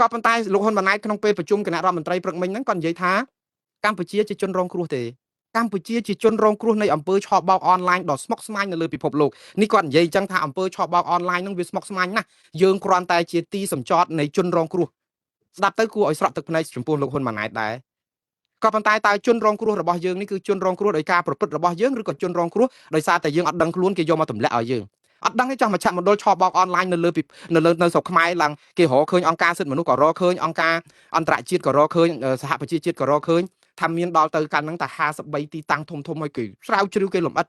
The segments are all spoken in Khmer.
ក៏ប៉ុន្តែលោកហ៊ុនម៉ាណែតក្នុងពេលប្រជុំគណៈរដ្ឋមន្ត្រីព្រឹកមិញហ្នឹងគាត់និយាយថាកម្ពុជាជាជនរងគ្រោះទេកម្ពុជាជាជនរងគ្រោះនៃអំពើឆបោកអនឡាញដ៏ស្មុគស្មាញនៅលើពិភពលោកនេះគាត់និយាយអញ្ចឹងថាអំពើឆបោកអនឡាញហ្នឹងវាស្មុគស្មាញណាស់យើងគ្រាន់តែជាទីសំចតនៃជនរងគ្រោះស្ដាប់ទៅគួរឲ្យស្រក់ទឹកភ្នែកចំពោះលោកហ៊ុនម៉ាណែតដែរក៏ប៉ុន្តែតើជនរងគ្រោះរបស់យើងនេះគឺជនរងគ្រោះដោយការប្រព្រឹត្តរបស់យើងឬក៏ជនរងគ្រោះដោយសារតែយើងអត់ដឹងខ្លួនគេយកមកទម្លាក់ឲ្យយើងអត់ដឹងទេចង់មជ្ឈមណ្ឌលឆបោកអនឡាញនៅលើនៅលើនៅស្រុកខ្មែរឡើងគេរកឃើញអង្គការសិទ្ធិមនុស្សក៏រកឃើញអង្គការអន្តរជាតិក៏រកឃើញសហប្រជាជាតិក៏រកឃើញថាមានដល់ទៅកាលហ្នឹងតែ53ទីតាំងធំធំឲ្យគេស្រាវជ្រាវគេលំអិត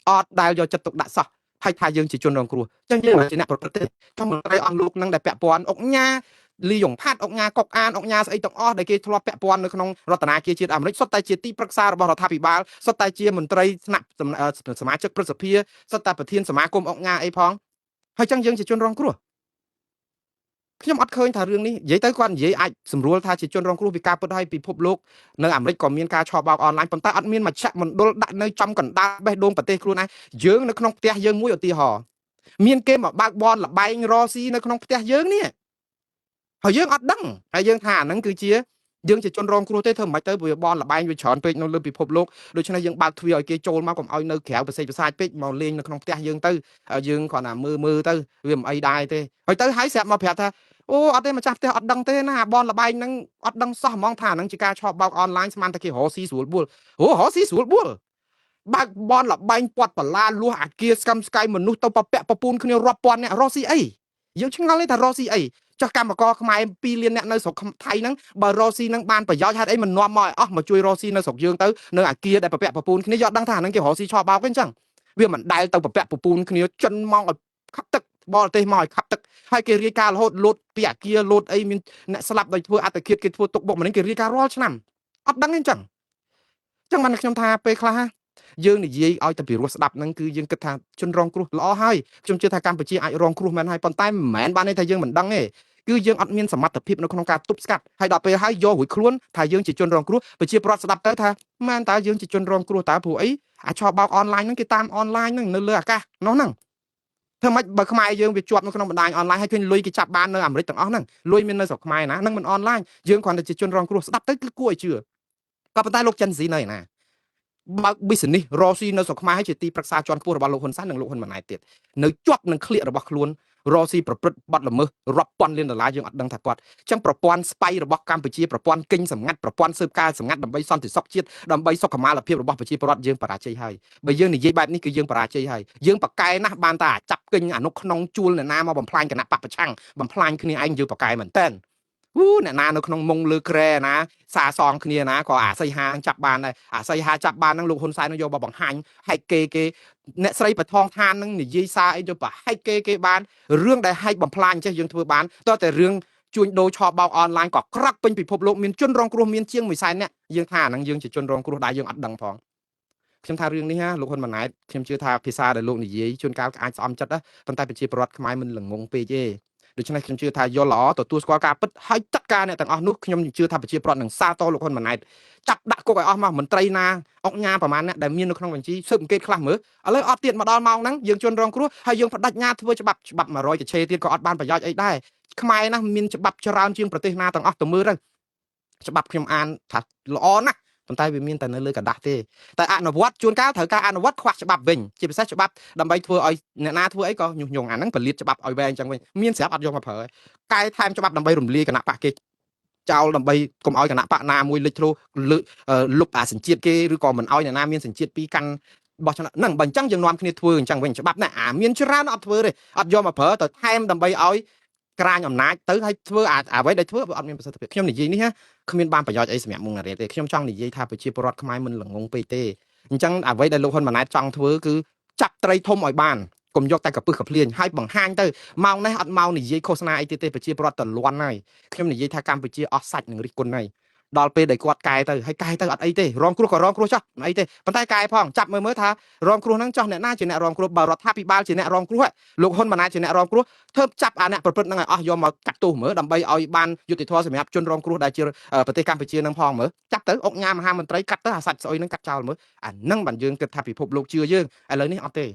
អត់ដែលយកចិត្តទុកដាក់សោះហើយថាយើងជាជនរងគ្រោះអញ្ចឹងយើងមិនជាអ្នកប្រព្រឹត្តទេចង់មន្ត្រីអង្គលោកហ្នឹងដែលពាក់ព័ន្ធអុកញ៉ាលីយ៉ុងផាត់អុកញ៉ាកុកអានអុកញ៉ាស្អីទាំងអស់ដែលគេធ្លាប់ពាក់ព័ន្ធនៅក្នុងរដ្ឋាភិបាលជាតិអាមេរិកសុទ្ធតែជាទីប្រឹក្សារបស់រដ្ឋាភិបាលសុទ្ធតែជាមន្ត្រីថ្នាក់សមាជិកព្រឹទ្ធសភាសុទ្ធតែប្រធានសមាគមអុកញ៉ាអីផងហើយចឹងយើងជាជនរងគ្រោះខ្ញុំអត់ឃើញថារឿងនេះនិយាយទៅគាត់និយាយអាចសម្រួលថាជាជនរងគ្រោះពីការពិតហើយពិភពលោកនៅអាមេរិកក៏មានការឆបោកអនឡាញប៉ុន្តែអត់មានមជ្ឈមណ្ឌលដាក់នៅចំកណ្ដាលបេះដូងប្រទេសខ្លួនឯងយើងនៅក្នុងផ្ទះយើងមួយឧទាហរណ៍មានគេមកបើកបនលបែងរស៊ីនៅក្នុងផ្ទះយើងនេះហើយយើងអត់ដឹងហើយយើងថាអាហ្នឹងគឺជាយើងជាជនរងគ្រោះទេធ្វើមិនទៅវាបនលបែងវាច្រើនពេកនៅលើពិភពលោកដូច្នេះយើងបើកទ្វារឲ្យគេចូលមកកុំឲ្យនៅក្រៅប្រសេកប្រសាចពេកមកលេងនៅក្នុងផ្ទះយើងទៅយើងគ្រាន់តែមើលមើលទៅវាមិនអីដែរទេហើយទៅហើយស្រាប់មកប្រាប់ថាអូអត់ទេម្ចាស់ផ្ទះអត់ដឹងទេណាបនលបែងហ្នឹងអត់ដឹងសោះហ្មងថាហ្នឹងជាការឆបោកអនឡាញស្មានតែគេរកស៊ីស្រួលបួលអូរកស៊ីស្រួលបួលបើកបនលបែងពាត់បលាលួសអាគារស្កឹមស្កៃមនុស្សទៅពពាក់ពពូនគ្នារាប់ពាន់អ្នករកស៊ីអីយើងឆ្ងល់ទេថារកស៊ីអីចុះកម្មករខ្មែរ2លានអ្នកនៅស្រុកថៃហ្នឹងបើរកស៊ីហ្នឹងបានប្រយោជន៍ហេតុអីមិននាំមកឲ្យអស់មកជួយរកស៊ីនៅស្រុកយើងទៅនៅអាគារដែលពពាក់ពពូនគ្នាយកដឹងថាហ្នឹងគេរកស៊ីឆបោកទេអញ្ចឹងវាមិនដែលទៅពពាក់ពពូនគ្នាចិនមកឲ្យខាប់ទឹកបរទេសមកឲ្យខាប់ទឹកហើយគេរាយការណ៍រហូតលោតពីអាគារលោតអីមានអ្នកស្លាប់ដោយធ្វើអត្តឃាតគេធ្វើទុកបុកម្នេញគេរាយការណ៍រាល់ឆ្នាំអត់ដឹងទេអញ្ចឹងអញ្ចឹងបានខ្ញុំថាពេលខ្លះយើងនិយាយឲ្យតែពីរោះស្ដាប់ហ្នឹងគឺយើងគិតថាជនរងគ្រោះល្អហើយខ្ញុំជឿថាកម្ពុជាអាចរងគ្រោះមែនហើយប៉ុន្តែមិនមែនបានន័យថាយើងមិនដឹងទេគឺយើងអត់មានសមត្ថភាពនៅក្នុងការទប់ស្កាត់ហើយដល់ពេលហើយយករួចខ្លួនថាយើងជាជនរងគ្រោះប្រជាពលរដ្ឋស្ដាប់ទៅថាមែនតើយើងជាជនរងគ្រោះតើព្រោះអីអាចឆបោកអនឡាញហ្នឹងគេតាមអនឡាញហ្នឹងនៅលើអាកាសនោះហ្នឹងធ្វើម៉េចបើខ្មែរយើងវាជាប់នៅក្នុងបណ្ដាញអនឡាញហើយឃើញលុយគេចាប់បាននៅអាមេរិកទាំងអស់ហ្នឹងលុយមាននៅស្រុកខ្មែរណាហ្នឹងមិនអនឡាញយើងគ្រាន់តែជាជនរងគ្រោះស្ដាប់ទៅគឺគួរឲ្យជឿក៏ប៉ុន្តែលោកចិនស៊ីនៅឯណាបើក business រកស៊ីនៅស្រុកខ្មែរជាទីប្រឹក្សាជាន់ខ្ពស់របស់លោកហ៊ុនសែននិងលោកហ៊ុនម៉ាណែតទៀតនៅជាប់នឹងក្លៀករបស់ខ្លួនរកស៊ីប្រព្រឹត្តបទល្មើសរាប់ពាន់លានដុល្លារយើងអត់ដឹងថាគាត់អញ្ចឹងប្រព័ន្ធស្បៃរបស់កម្ពុជាប្រព័ន្ធគិញសម្ងាត់ប្រព័ន្ធស៊ើបការសម្ងាត់ដើម្បីសន្តិសុខជាតិដើម្បីសុខុមាលភាពរបស់ប្រជាពលរដ្ឋយើងបរាជ័យហើយបើយើងនិយាយបែបនេះគឺយើងបរាជ័យហើយយើងប្រកែណាស់បានតែចាប់គិញអនុក្នុងជួលអ្នកណាមកបំផ្លាញគណៈបកប្រឆាំងបំផ្លាញគ្នាឯងយើងប្រកែមែនតើអូអ្នកណានៅក្នុងមុងលើក្រែណាសាសងគ្នាណាក៏អាសីហាចាប់បានដែរអាសីហាចាប់បានហ្នឹងលោកហ៊ុនសែននឹងយកមកបង្ហាញហែកគេគេអ្នកស្រីបថងឋានហ្នឹងនិយាយសារអីទៅប្រហែកគេគេបានរឿងដែលហែកបំផ្លាញចេះយើងធ្វើបានតើតែរឿងជួញដូរឆបោកអនឡាញក៏ក្រាក់ពេញពិភពលោកមានជនរងគ្រោះមានជាង1សែននាក់យើងថាអាហ្នឹងយើងជាជនរងគ្រោះដែរយើងអត់ដឹងផងខ្ញុំថារឿងនេះណាលោកហ៊ុនម៉ាណែតខ្ញុំជឿថាភាសាដែលលោកនិយាយជួនកាលអាចស្អំចិត្តណាប៉ុន្តែប្រជាពលរដ្ឋខ្មែរមិនល្ងងពេកទេដូច្នេះខ្ញុំជឿថាយល់ល្អទទួលស្គាល់ការពិតហើយចាត់ការអ្នកទាំងអស់នោះខ្ញុំជឿថាប្រជាពលរដ្ឋនឹងសាទរលោកហ៊ុនម៉ាណែតចាប់ដាក់គុកឲ្យអស់មកមន្ត្រីណាអុកញ៉ាប្រហែលអ្នកដែលមាននៅក្នុងបញ្ជីស៊ើបអង្កេតខ្លះមើលឥឡូវអត់ទៀតមកដល់ម៉ោងហ្នឹងយើងជនរងគ្រោះហើយយើងបដិញ្ញាធ្វើច្បាប់ច្បាប់100កឆេទៀតក៏អត់បានប្រយោជន៍អីដែរខ្មែរណាមានច្បាប់ច្រើនជាងប្រទេសណាទាំងអស់ទៅមើលទៅច្បាប់ខ្ញុំអានថាល្អណាស់ប៉ុន្តែវាមានតែនៅលើក្រដាសទេតែអនុវត្តជួនកាលត្រូវការអនុវត្តខ្វះច្បាប់វិញជាពិសេសច្បាប់ដើម្បីធ្វើឲ្យអ្នកណាធ្វើអីក៏ញុះញង់អាហ្នឹងផលិតច្បាប់ឲ្យវែងអញ្ចឹងវិញមានស្រាប់អត់យកមកប្រើកែថែមច្បាប់ដើម្បីរំលាយគណៈបកគេចោលដើម្បីកុំឲ្យគណៈបកណាមួយលេចធ្លោលុបអាសញ្ជាតិគេឬក៏មិនឲ្យអ្នកណាមានសញ្ជាតិពីរកាន់បោះឆ្នោតហ្នឹងបើអញ្ចឹងយើងនាំគ្នាធ្វើអញ្ចឹងវិញច្បាប់ណាអាមានច្រើនអត់ធ្វើទេអត់យកមកប្រើទៅថែមដើម្បីឲ្យក្រាញអំណាចទៅឲ្យធ្វើអាអ្វីដែលធ្វើវាអត់មានប្រសិទ្ធភាពខ្ញុំនិយាយនេះគ្មានបានប្រយោជន៍អីសម្រាប់មុងណារ៉េទេខ្ញុំចង់និយាយថាប្រជាពលរដ្ឋខ្មែរមិនល្ងងពេកទេអញ្ចឹងអ្វីដែលលោកហ៊ុនម៉ាណែតចង់ធ្វើគឺចាប់ត្រីធំឲ្យបានកុំយកតែកពឹសកភ្លៀងហើយបង្ហាញទៅម៉ោងនេះអត់មកនិយាយឃោសនាអីទៀតទេប្រជាពលរដ្ឋតលន់ហើយខ្ញុំនិយាយថាកម្ពុជាអស់សាច់នឹងរិះគន់ហើយដល់ពេលដែលគាត់កែទៅហើយកែទៅអត់អីទេរងគ្រោះក៏រងគ្រោះចោះមិនអីទេប៉ុន្តែកែផងចាប់មើលមើលថារងគ្រោះហ្នឹងចោះអ្នកណាជាអ្នករងគ្រោះបើរដ្ឋាភិបាលជាអ្នករងគ្រោះលោកហ៊ុនម៉ាណែតជាអ្នករងគ្រោះធ្វើចាប់អាអ្នកប្រព្រឹត្តហ្នឹងឲ្យអស់យកមកកាត់ទោសមើលដើម្បីឲ្យបានយុត្តិធម៌សម្រាប់ជនរងគ្រោះដែលជាប្រទេសកម្ពុជានឹងផងមើលចាប់ទៅអុកញ៉ាមហាមន្ត្រីកាត់ទៅអាសាច់ស្អុយហ្នឹងកាត់ចោលមើលអាហ្នឹងបានយើងគិតថាពិភពលោកជឿយើងឥឡូវនេះអត់ទេ